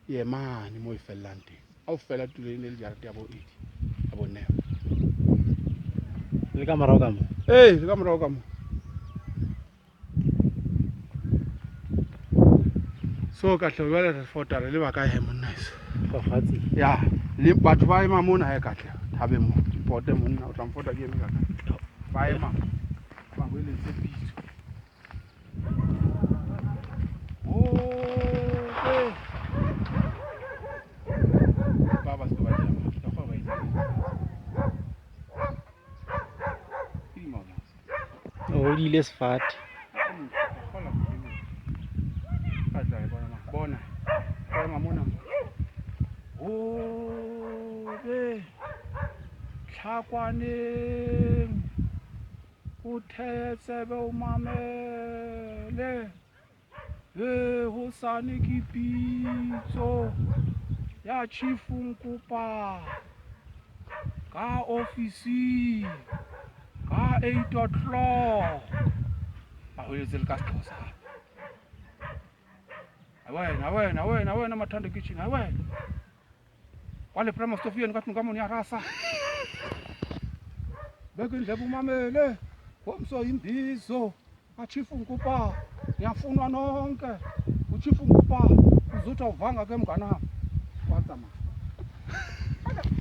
ye mane mo e fellang teng ha o fela tulo e ne le jarete ya bo Edi ya bo Neo. Le ka morao ka mo? Ee, le ka morao ka mo. So Katleho jwale re fota re leba kae he monna heso? Fafatshe. Ya le batho ba ema mona he Katleho thabeng mo pote monna o tla mfota ke eme ka kae ba ema ba hweletse pitso. Oh, ba ba se ba di ama ka kgona ba itse ke dimaona. O hodile sefate. Bona ema mona hobe tlhakwaneng o thetsebe o mamele he hosane ke pitso ya chief Nkopa ka ofising ka 8 o'clock ba hweletse le ka Sexhosa hape. Wena wena wena wena Mathando kitchen ha wena kwa le prema stofu yenu ka tlung ka mone ya rasa beke indlebe umamele ngomso imbizo kachief Nkopa niyafunwa nonke uchief Nkopa uzothi awuvanga ke mnganami wa tsamaya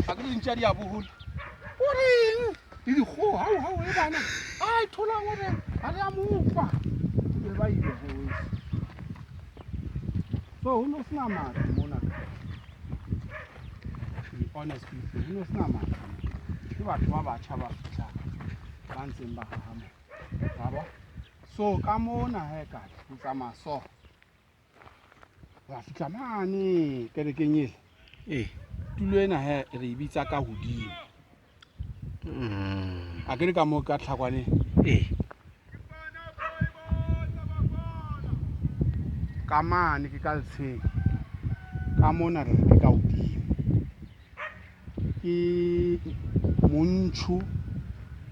a ke le ntša di a bohola o reng le dikgoho hao hao e bana ai tholang o reng ha le a mo utlwa be ba ile he weso. So ho no sena matlo mona, to be honest with you, ho no sena matlo. Ke batho ba batjha ba fihlang ba ntseng ba haha mona wa bo. So ka mona he katle ho tsamaya so Ho ya fihla mane kerekeng ele. Ee. Tulo ena he re e bitsa ka hodimo. A ke re ka moo ka Tlhakwaneng. Ee. Ka mane ke ka letsheng. Ka mona re re ke ka hodimo. Ke Montsho,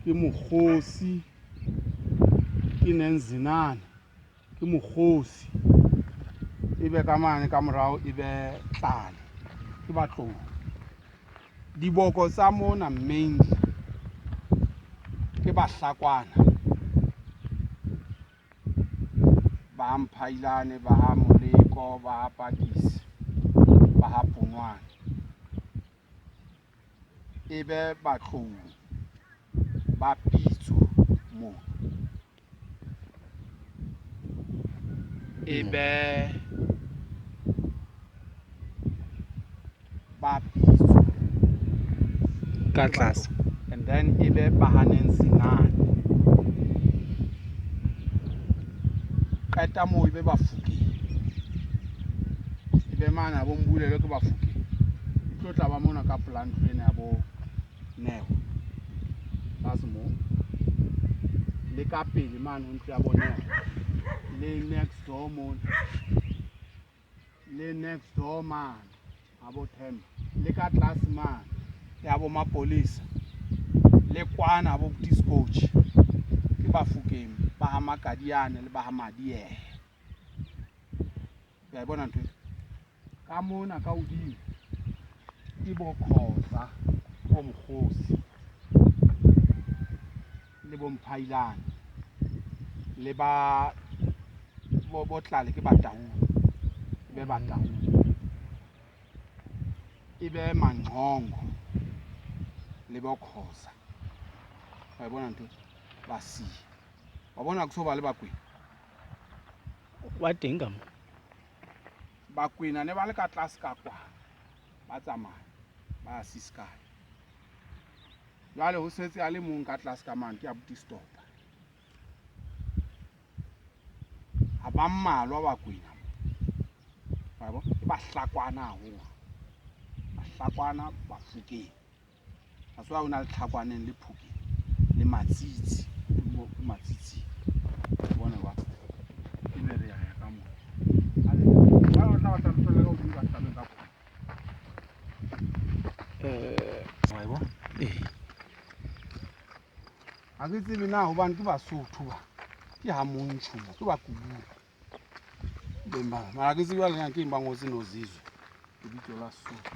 ke Mokgosi, ke Nenzinane, ke Mokgosi. Ebe ka mane ka morao e be Tlale, ke Batlou. Diboko tsa mona mainly ke Bahlakwana, ba Mphailane, ba ha Moleko, ba ha Pakisi, ba ha Ponwane. E be Batlou ba Pitso moo. E be ba Pitso Ka tlase. And then e be ba ha Nenzinane. Qeta moo e be Bafokeng. E be mane bo Mbulelo ke Bafokeng. E tlo tla ba mona ka pela ntlo ena ya bo Neo. Tlase moo. Le ka pele mane ho ntlo ya bo Neo. Le next door mona. Le next door mane ha bo Themba. Le ka tlase mane ya bo Mapolisa. Le kwana bo Discoach. Ke Bafokeng ba ha Makadiane le ba ha Madiehe. Ya e bona ntho e? Ka mona ka hodimo ke bo Khoza, ke bo Mokgosi le bo Mphailane le ba bo Tlale ke Bataung. E be Bataung. E be Manqongo le bo Khoza. Wa e bona ntho e? Ba siya. Wa bona ke so ba le Bakwena. Ba teng ka mo. Bakwena ne ba le ka tlase ka kwa. Ba tsamaya ba ya Ciskei. Jwale ho setse a le mong ka tlase ka mane ke abuti Stopa. Ha ba mmalwa Bakwena. Wa bo? Ke Bahlakwana haholo. Bahlakwana Bafokeng. That's why o na le Tlhakwaneng le Phokeng le Matsitsi. Ke Matsitsi. Bona wa. Ebe re ya ka mo. Ale, ba tla batla re tswelle ka hodimo ka tabeng ka kwa. Wa e bona? Ee. Ha ke tsebe na hobane ke Basotho ba. Ke ha Montsho mo, ke Bakubung. Beng ba. Mara ke tsebe jwale na ke eng ba ngotse Nozizwe. Lebitso la Sesotho.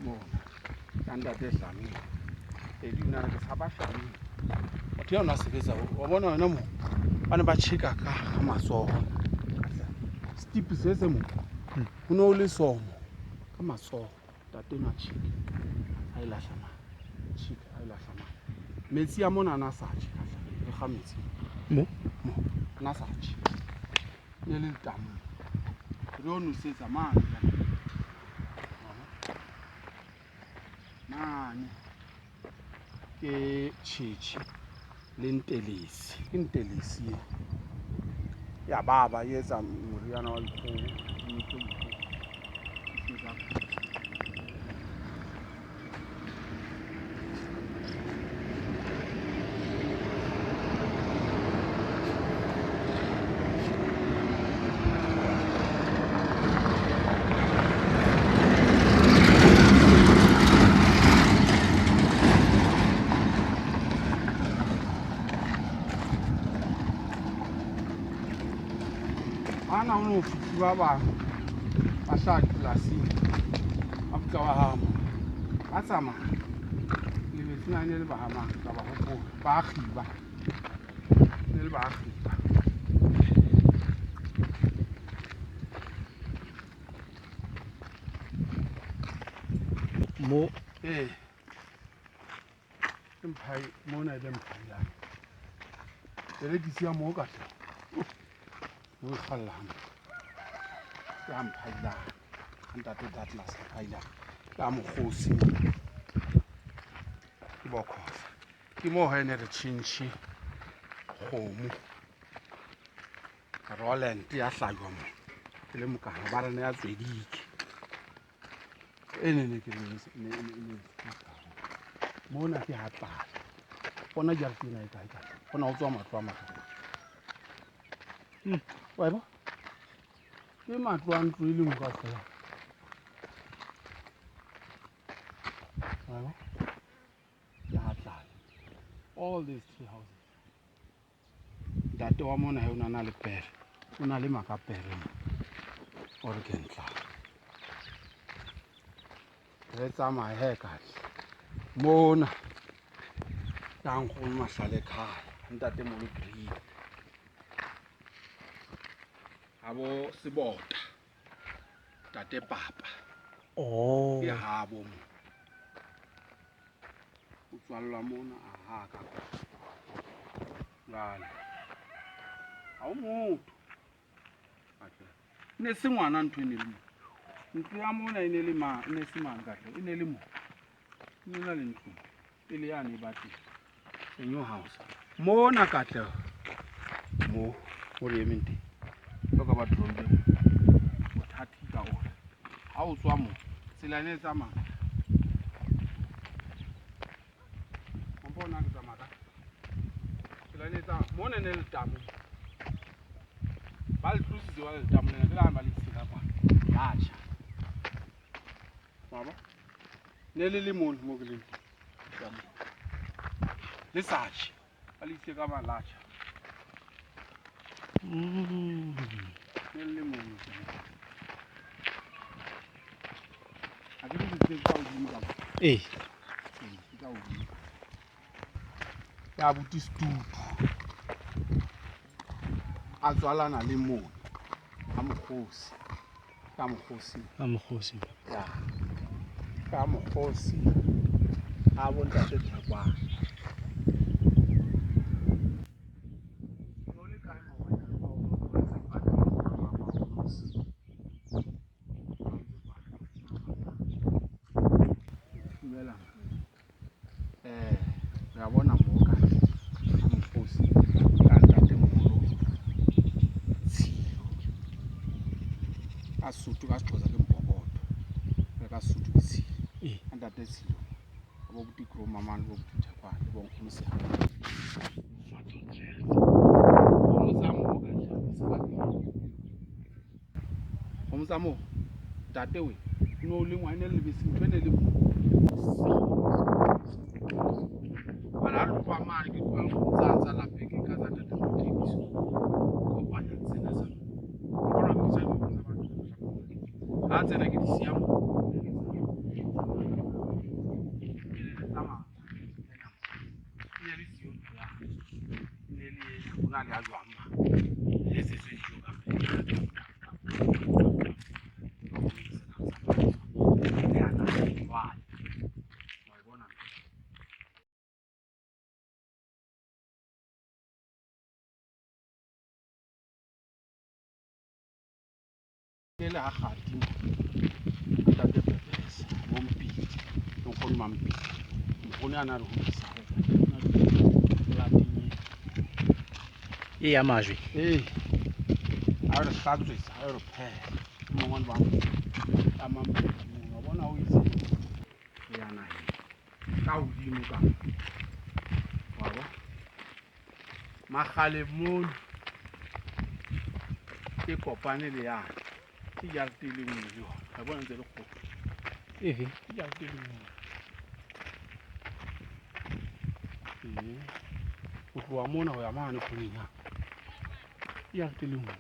Mona. Ka ntate Dlamini. E di nna ke tshaba Dlamini. Motho ya ona sebetsa wa bona wena mo. Ba ne ba tjheka ka matsoho. Steep se se mo. Ho no le somo ka matsoho. Ntate enwa tjheka. A e lahla mane. Tjheka a e lahla mane. Metsi a mona a na sa tjhe ka tla. Re kga metsi. Mo? Mo. A na sa tjhe. Ne le letamo. Re yo nosetsa mane. Mane. Ke Tjhetjhe le Ntelesi. Ke Ntelesi e. Ya baba e etsa moriana wa dikgoho. E dikgoho. Ana ho no fihli ba bang ba hlaha dipolasing ba fihla ba hama ba tsamaya lebetse na ne le ba hamang ka ba hopola ba kgiba ne le ba kgiba. Mo Ee, ke mphai mona e be Mphailane. Perekisi ya moo ka hle o e kgalla hampe. Ke a Mphailane, ntate Douglas Mphailane. Ke a Mokgosi ke Bokhosa. Ke moo he ne re tjhentjhe kgomo. Roland ya hlajwa mo e le mokana ba re ne ya tswedike e ne ne ke ne mona ke ha tlala bona jarete ena e kae kae bona ho tswa matlo a makae wa e bona ke matlo a ntlo e le nngwe kaofela wa e bona ke ha tlala all these three houses. Ntate wa mona he o na le pere o na le maka pere o re ke ntla re tsamaye he kahle mona ka nkgono mahlale khale ntate molo green abo sebota tate papa Oh. Ke habo mo o tswallwa mona aha ka kwa jwale ha o motho ne se ngwana ntho e ne le mo ntlo ya mona e ne le ma e ne se mane kahle e ne le mo e ne na le ntlo e le yane e ba teng a new house mona katle mo mo re emeng teng jwalo ka ba drawile bothati ka ona ha o tswa mo tsela ne e tsamaya mpona ke tsamaya ka tsela ne e tsamaya mona ne le tamo ba le tlositse ba le tamo lena ke la ba le isitse ka kwa la tjha wa bona ne le le mono mo ke leng teng le sa tjhe ba le isitse ka ma la tjha ne le le mono ha ke le tse ka hodimo ka mo Ee. Ee, ka hodimo ya abuti Setutu a tswalana le mona ha mokgosi ka mokgosi Ka mokgosi. Ya ka mokgosi a bo ntate Thekwane. Dumela. Re a bona mo ka ha mokgosi ka ntatemoholo Tshilo. Ka Sesotho ka Sexhosa ke Mpokoto. Re ka Sesotho ke Tshilo. Ee. Ka ntate Tshilo. Bo buti Kromamane bo buti Thekwane bo nkgono Seapi. Kgomo tsa moo ka kgomo tsa moo ntate we no le ngwane le lebese ntho e ne le mo. Bana ha re tloha mane ke tloha kgomo tsa tsa lapeng ke ka tsa ntate Mothebiso. Kopanya tsena tsa bona ke tsa dikgomo tsa batho. Ha tsena ke di siya mo. Ke le tsamaya. E ne le siyo ntlo ya. E ne le ho na le ya jwang ma. Le setse dijo ka pele. Le ha kgati ntate Pepese bo Mpidi nkgono Mampidi nkgono ya na re hodisa polateng E ya majwe. Ee ha re hlatswetsa ha re pheha mongwe ba ka Mampidi wa bona o itse ya naheng ka hodimo ka wa bona makgale mono e kopane le yane ke jarete e le nngwe le yona wa bona ntse le kgolo Efe? ke jarete e le nngwe ee ho tloha mona ho ya mane khoneng ya ke jarete e le nngwe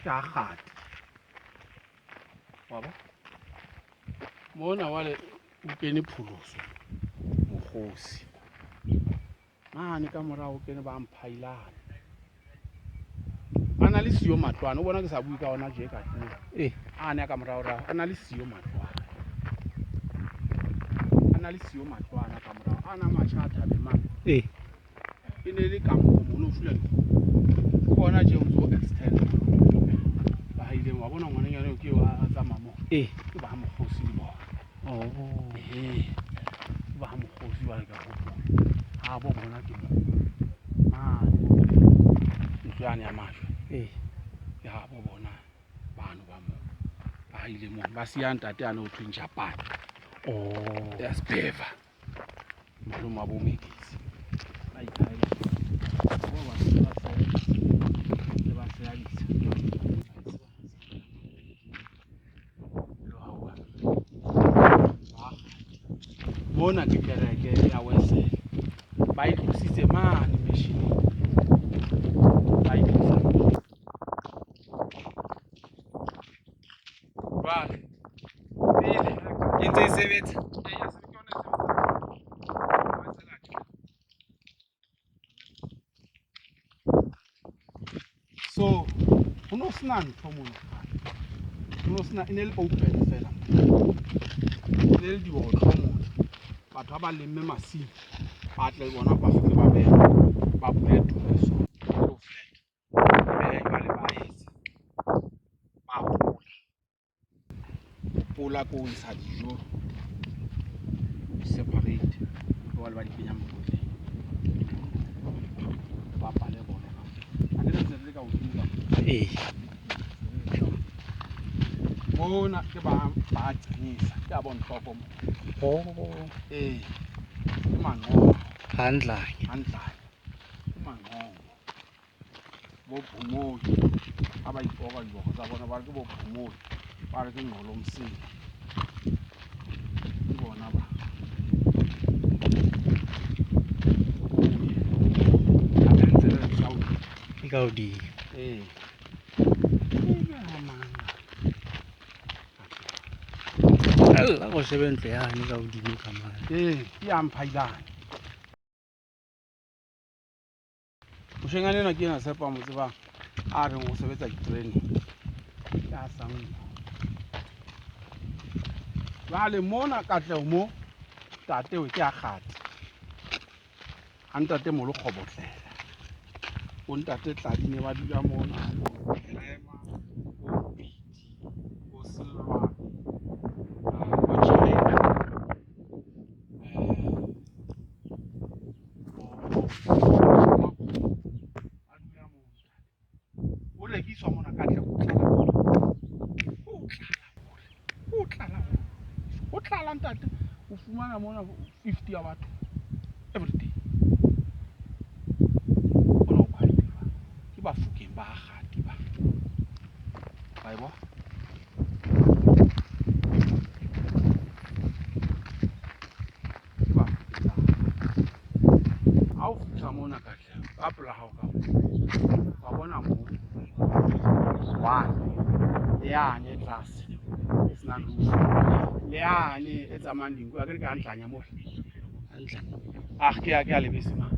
ke ha kgati wa bona mona wale o kene pholoso mokgosi mane ka morao o kene ba mphailane a na le siyo matlwana o bona ke sa bue ka ona tje ka tlung Ee. a ne a ka morao rao a na le siyo matlwana a na le siyo matlwana ka morao a na matjha a thabeng mane Ee. e ne le kampo mono o fula dikgomo ke ona tje o ntso extend ba haileng wa bona ngwananyana eo ke eo a tsamaya moo Ee. ke ba ha mokgosi le bona Oh. ee ke ba ha mokgosi jwale ka hopola ha bo bona ke mo mane ntlo yane ya majwe Ee. Ke ha bo bona bano ba moo ba ile moo ba siya ntate ane ho thweng Japan. Oh. Ya Speva. Malome wa bo Meketsi. Ba ikaela. Bo ba ba se ba se ya Mona ke kereke ya Wesele. Ba e tlositse mane missioneng. Ba e tlosa. Jwale pele e ntse e sebetsa. So ho no sena ntho mona kgale. Ho no sena, e ne le open fela. E ne le diotlo mona. Batho ha ba lemme masimo ba tle le bona ba fihle ba behe ba bule tulo so. Lo flat. Behe jwale ba etse. Ba pola. Ho pola ko ho ntsha dijo separate. Jwale ba di kenya mokotleng. Re bapale bolo ka. Ha ke re ntse re le ka hodimo ka. Ee. Mona ke ba qinisa ke a bontloko mo. Oh. Ee, ke manqongo Hantle. hantle. Ke manqongo. Bo phomodi ha ba ipoka diboko tsa bona ba re ke bo phomodi, ba re ke nqolomsila. Ke bona ba. Hape ntse re le ka hodimo. E ka hodimo. Ee. Ebe ha mang. Allah go shebe ntlo yane ka hodimo ka mane. Ee, ke ya mphailane. Moshanyana enwa ke ena tshepo a mo tsebang a reng o sebetsa ditereneng. Ke a sanngwa. Jwale mona Katleho mo ntate o ke a kgate. Ha ntate Molo Kgobotlela. Bo ntate Tladine ba dula mona, bo Rema, bo Piti, bo Sellwane, bo China. Ba dula moo ntate. Ho rekiswa mona Katleho ho tlala ho tlala ho tlala ho tlala ntate. O fumana mona 50 ya batho everyday. Ona o quiet jwang? Ke Bafokeng ba Kgati ba. Wa e bona? Ke Bafokeng ba Kgati. Ha o fihla mona Katleho ka pela hao ka mo wa bona mo one le yane e tlase e senang roof le yane e tsamayang dinku akere ke a ntlanya mohle. Hantle. Ah ke ya lebese mane.